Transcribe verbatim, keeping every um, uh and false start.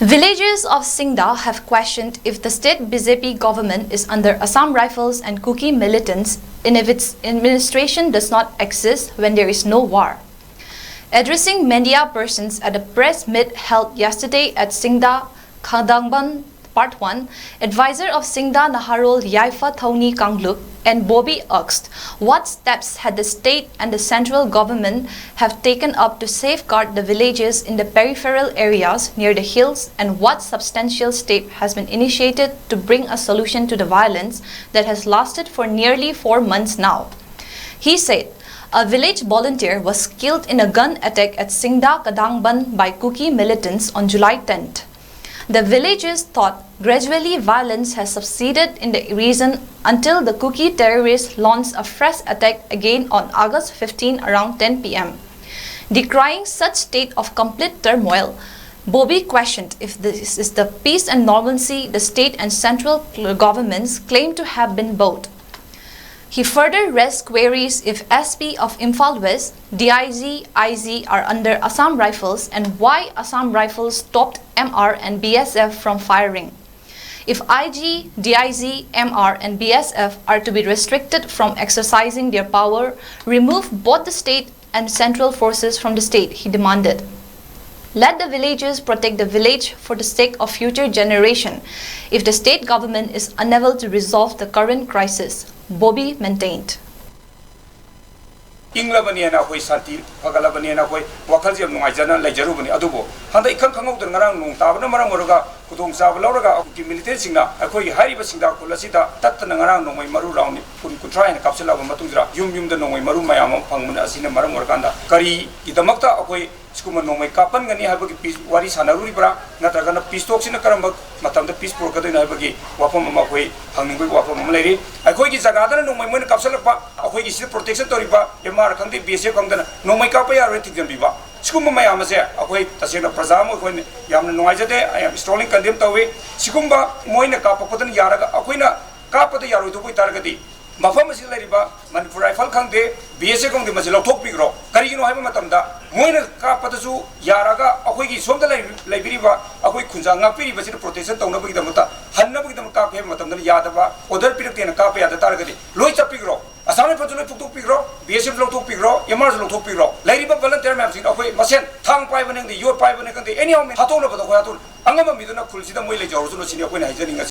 Villagers of Singda have questioned if the state B J P government is under Assam Rifles and Kuki militants and if its administration does not exist when there is no war. Addressing media persons at a press meet held yesterday at Singda Khadangban Part one, advisor of Singda Naharol Yaifa Thoni Kanglup and Bobi asked what steps had the state and the central government have taken up to safeguard the villages in the peripheral areas near the hills and what substantial step has been initiated to bring a solution to the violence that has lasted for nearly four months now. He said a village volunteer was killed in a gun attack at Singda Kadangban by Kuki militants on July tenth. The villagers thought gradually violence has subsided in the region until the Kuki terrorists launched a fresh attack again on August fifteen around ten p m. Decrying such state of complete turmoil, Bobi questioned if this is the peace and normalcy the state and central governments claim to have been both. He further raised queries if S P of Imphal West, D I G, I G are under Assam Rifles and why Assam Rifles stopped M R and B S F from firing. If I G, D I G, M R and B S F are to be restricted from exercising their power, remove both the state and central forces from the state, he demanded. Let the villagers protect the village for the sake of future generation if the state government is unable to resolve the current crisis, Bobi maintained. ꯏꯪꯂꯕꯅꯦꯅ ꯑꯩꯈꯣꯏ ꯁꯥꯟꯇꯤ ꯐꯒꯠꯂꯕꯅꯦꯅ ꯑꯩꯈꯣꯏ ꯋꯥꯈꯜꯁꯦ ꯌꯥꯝ ꯅꯨꯡꯉꯥꯏꯖꯅ ꯂꯩꯖꯔꯨꯕꯅꯤ꯫ ꯑꯗꯨꯕꯨ ꯍꯟꯗꯛ ꯏꯈꯪ ꯈꯪꯍꯧꯗꯅ ꯉꯔꯥꯡ ꯅꯣꯡ ꯇꯥꯕꯅ ꯃꯔꯝ ꯑꯣꯏꯔꯒ ꯈꯨꯗꯣꯡꯆꯥꯕ ꯂꯧꯔꯒ ꯑꯩꯈꯣꯏꯒꯤ ꯃꯤꯂꯤꯇꯦꯟꯁꯤꯡꯅ ꯑꯩꯈꯣꯏꯒꯤ ꯍꯥꯏꯔꯤꯕ ꯁꯤꯡꯗꯥ ꯈꯨꯜ ꯑꯁꯤꯗ ꯇꯠꯇꯅ ꯉꯔꯥꯡ ꯅꯣꯡꯃꯩ ꯃꯔꯨ ꯔꯥꯎꯟ ꯀꯨꯟ ꯀꯨꯟꯊ꯭ꯔꯥ ꯍꯦꯟꯅ ꯀꯥꯞꯁꯤꯜꯂꯛꯑꯕ ꯃꯇꯨꯡꯁꯤꯗ ꯌꯨꯝ ꯌꯨꯝꯗ ꯅꯣꯡꯃꯩ ꯃꯔꯨ ꯃꯌꯥꯝ ꯑꯃ ꯐꯪꯕꯅ ꯑꯁꯤꯅ ꯃꯔꯝ ꯑꯣꯏꯔꯀꯥꯟꯗ ꯀꯔꯤꯒꯤꯗꯃꯛꯇ ꯑꯩꯈꯣꯏ ꯁꯤꯒꯨꯝꯕ ꯅꯣꯡꯃꯩ ꯀꯥꯞꯄꯟꯒꯅꯤ ꯍꯥꯏꯕꯒꯤ ꯄꯤ- ꯋꯥꯔꯤ ꯁꯥꯟꯅꯔꯨꯔꯤꯕ꯭ꯔꯥ, ꯅꯠꯇ꯭ꯔꯒꯅ ꯄꯤꯁ ꯇꯣꯛꯁꯤꯅ ꯀꯔꯝꯕ ꯃꯇꯝꯗ ꯄꯤꯁ ꯄꯨꯔꯛꯀꯗꯣꯏꯅꯣ ꯍꯥꯏꯕꯒꯤ ꯋꯥꯐꯝ ꯑꯃ ꯑꯩꯈꯣꯏ ꯍꯪꯅꯤꯡꯕꯒꯤ ꯋꯥꯐꯝ ꯑꯃ ꯂꯩꯔꯤ꯫ ꯑꯩꯈꯣꯏꯒꯤ ꯖꯒꯥꯗꯅ ꯅꯣꯡꯃꯩ ꯃꯣꯏꯅ ꯀꯥꯞꯁꯤꯜꯂꯛꯄ, ꯑꯩꯈꯣꯏꯒꯤ ꯁꯤꯗ ꯄ꯭ꯔꯣꯇꯦꯛꯁꯟ ꯇꯧꯔꯤꯕ ꯑꯦꯝ ꯑꯥꯔ ꯈꯪꯗꯦ, ꯕꯤ ꯑꯦꯁ ꯑꯦꯐ ꯈꯪꯗꯅ ꯅꯣꯡꯃꯩ ꯀꯥꯞꯄ ꯌꯥꯔꯣꯏ ꯊꯤꯡꯖꯤꯟꯕꯤꯕ, ꯁꯤꯒꯨꯝꯕ ꯃꯌꯥꯝ ꯑꯁꯦ ꯑꯩꯈꯣꯏ ꯇꯁꯦꯡꯅ ꯄ꯭ꯔꯖꯥ ꯑꯃ ꯑꯩꯈꯣꯏꯅ ꯌꯥꯝꯅ ꯅꯨꯡꯉꯥꯏꯖꯗꯦ꯫ I am strongly condemn ꯇꯧꯏ꯫ ꯁꯤꯒꯨꯝꯕ ꯃꯣꯏꯅ ꯀꯥꯞꯄꯛꯄꯗꯅ ꯌꯥꯔꯒ ꯑꯩꯈꯣꯏꯅ ꯀꯥꯞꯄꯗ ꯌꯥꯔꯣꯏꯗꯧꯕ ꯑꯣꯏꯇꯥꯔꯒꯗꯤ ꯃꯐꯝ ꯑꯁꯤꯗ ꯂꯩꯔꯤꯕ ꯃꯅꯤꯄꯨꯔ ꯔꯥꯏꯐꯜ ꯈꯪꯗꯦ, ꯕꯤ ꯑꯦꯁ ꯑꯦꯐ ꯈꯪꯗꯦ, ꯃꯁꯤ ꯂꯧꯊꯣꯛꯄꯤꯈ꯭ꯔꯣ꯫ ꯀꯔꯤꯒꯤꯅꯣ ꯍꯥꯏꯕ ꯃꯇꯝꯗ, ꯃꯣꯏꯅ ꯀꯥꯞꯄꯗꯁꯨ ꯌꯥꯔꯒ ꯑꯩꯈꯣꯏꯒꯤ ꯁꯣꯝꯗ ꯂꯩ-, ꯂꯩꯕꯤꯔꯤꯕ ꯑꯩꯈꯣꯏ ꯈꯨꯟꯖꯥ ꯉꯥꯛꯄꯤꯔꯤꯕꯁꯤꯅ ꯄ꯭ꯔꯣꯇꯦꯛꯁꯟ ꯇꯧꯅꯕꯒꯤꯗꯃꯛꯇ, ꯍꯟꯅꯕꯒꯤꯗꯃꯛ ꯀꯥꯞꯀꯦ ꯍꯥꯏꯕ ꯃꯇꯝꯗ ꯌꯥꯗꯕ, ꯑꯣꯔꯗꯔ ꯄꯤꯔꯛꯇꯦꯅ ꯀꯥꯞꯄ ꯌꯥꯗ ꯇꯥꯔꯒꯗꯤ, ꯂꯣꯏ ꯆꯠꯄꯤꯈ꯭ꯔꯣ꯫ ꯑꯁꯥꯝ ꯔꯥꯏꯐꯜꯁꯨ ꯂꯣꯏ ꯐꯨꯛꯇꯣꯛꯄꯤꯈ꯭ꯔꯣ, ꯕꯤ ꯑꯦꯁ ꯑꯦꯐ ꯂꯧꯊꯣꯛꯄꯤꯈ꯭ꯔꯣ, ꯑꯦꯝ ꯑꯥꯔꯁꯨ ꯂꯧꯊꯣꯛꯄꯤꯈ꯭ꯔꯣ꯫ ꯂꯩꯔꯤꯕ ꯚꯣꯂꯟꯇꯤꯌꯔ ꯃꯌꯥꯝꯁꯤꯡ ꯑꯩꯈꯣꯏ ꯃꯁꯦꯟ ꯊꯥꯡ ꯄꯥꯏꯕꯅꯤ ꯈꯪꯗꯦ, ꯌꯣꯠ ꯄꯥꯏꯕꯅꯤ ꯈꯪꯗꯦ, ꯑꯦꯅꯤ ꯍꯥꯎ ꯃꯦꯟ ꯍꯥꯠꯇꯣꯛꯅꯕꯗꯣ ꯑꯩꯈꯣꯏ ꯍꯥꯠꯇꯣꯛ-, ꯑꯉꯝꯕ ꯃꯤꯗꯨꯅ ꯈꯨꯜꯁꯤꯗ ꯃꯣꯏ ꯂꯩꯖꯍꯧꯔꯁꯅꯨ ꯁꯤꯅꯤ ꯑꯩꯈꯣꯏꯅ ꯍꯥꯏꯖꯅꯤꯡꯉꯤꯁꯦ꯫